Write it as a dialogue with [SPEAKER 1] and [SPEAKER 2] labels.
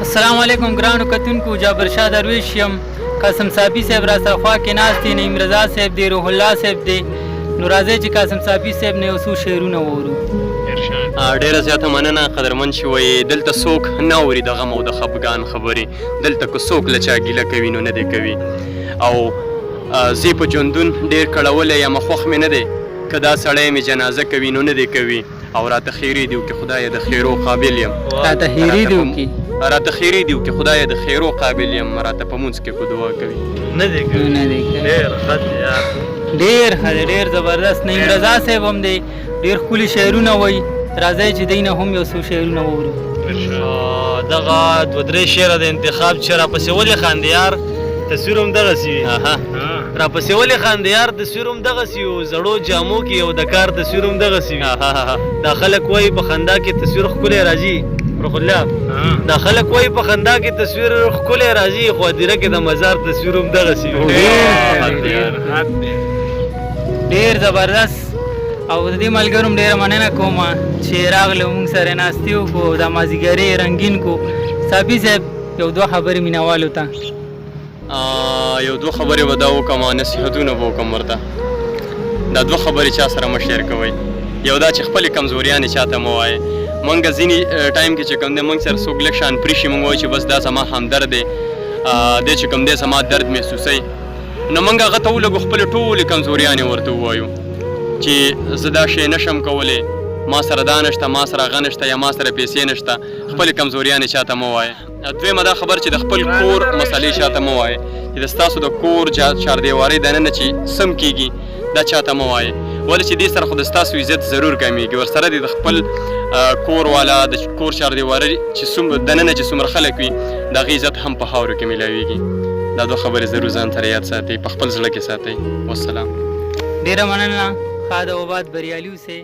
[SPEAKER 1] السلام علیکم ګرانو کتونکو، جابر شاه درویش یم. قاسم صافي صاحب را سره خوا کې ناست دی، نعیم رضا صاحب دی، روح الله صاحب دی. نو راځئ چې قاسم صافي صاحب نه یو څو شعرونه واورو.
[SPEAKER 2] ډیره زیاته مننه قدرمن چې وایي دلته څوک نه اوري د غم او د خفګان خبرې، دلته که څوک له چا ګیله کوي نو نه دی کوي. او زه په ژوندون ډیر کړولی یم، خوښ مې نه دی که دا سړی مې جنازه کوي نو نه دی کوي. او راته خیرې دي وکړي خدایه د خیرو قابل یم.
[SPEAKER 1] راته خیرې دي وکړي.
[SPEAKER 2] راته خیرې دي وکړي خدایه د خیرو قابل یم، راته په مونځ کې کو دعا کوي.
[SPEAKER 3] نه دی کوي.
[SPEAKER 1] نه دی کوي.
[SPEAKER 3] ډېر ښه دی یار.
[SPEAKER 1] ډېر ښه دی، ډېر زبردست. نعیم رضا صاحب هم دی، ډېر ښکلي شعرونه وایي. راځئ چې دی نه هم یو څو شعرونه واورو.
[SPEAKER 3] دغه دوه درې شعره د انتخاب چې راپسې ولې خاندې یار، تصویر هم دغسې وي. راپسې ولې خاندې یار، تصویر هم دغسې وي، زړو جامو کې او د کار تصویر هم دغسې وي. دا خلک وایي په خندا کې تصویر ښکلی راځي، روح الله. دا خلک وایي په خندا کې تصویر ښکلی راځي، خو هدیره کې د مزار تصویر هم دغسې وي.
[SPEAKER 1] ډېر زبردست. او د دې ملګرو هم ډېره مننه کوم چې راغلو، موږ سره ناستې وکړو، دا مازدیګری رنګین کو. صافي صاحب، یو دوه خبرې مینهوالو ته.
[SPEAKER 2] یو دوه خبرې به دا وکړم، نصیحتونه به وکړم ورته. دا دوه خبرې چا سره مه share کوئ. یو دا چې خپلې کمزوریانې چاته مه وایئ. مونږ ځینې ټایم کې چې کوم دی مونږ سره څوک لږ شان پرې شي، مونږ وایو چې بس دا زما همدرد دی، دی چې کوم دی زما درد محسوسوي، نو مونږ هغه ته ولګو خپلې ټولې کمزوریانې ورته ووایو چې زه دا شی نشم کولی، ما سره دا نشته، ما سره هغه نشته، یا ما سره پیسې نشته. خپلې کمزوریانې چاته مه وایئ. دویمه دا خبر چې د خپل کور مسلې چاته مه وایئ، چې د ستاسو د کور چاردیوارۍ دننه چې سم کیږي دا چاته مه وایئ، ولې چې دې سره خو د ستاسو عزت ضرور کمیږي. ورسره دې د خپل کور والا د کور چاردیوارۍ چې دننه چې څومره خلک وي د هغې عزت هم په خاورو کې میلاویږي. دا دوه خبرې ضرور ځان سره یاد ساتئ، په خپل زړه کې ساتئ. والسلام.
[SPEAKER 1] ډېره مننه، ښاد او آباد، بریالي اوسئ.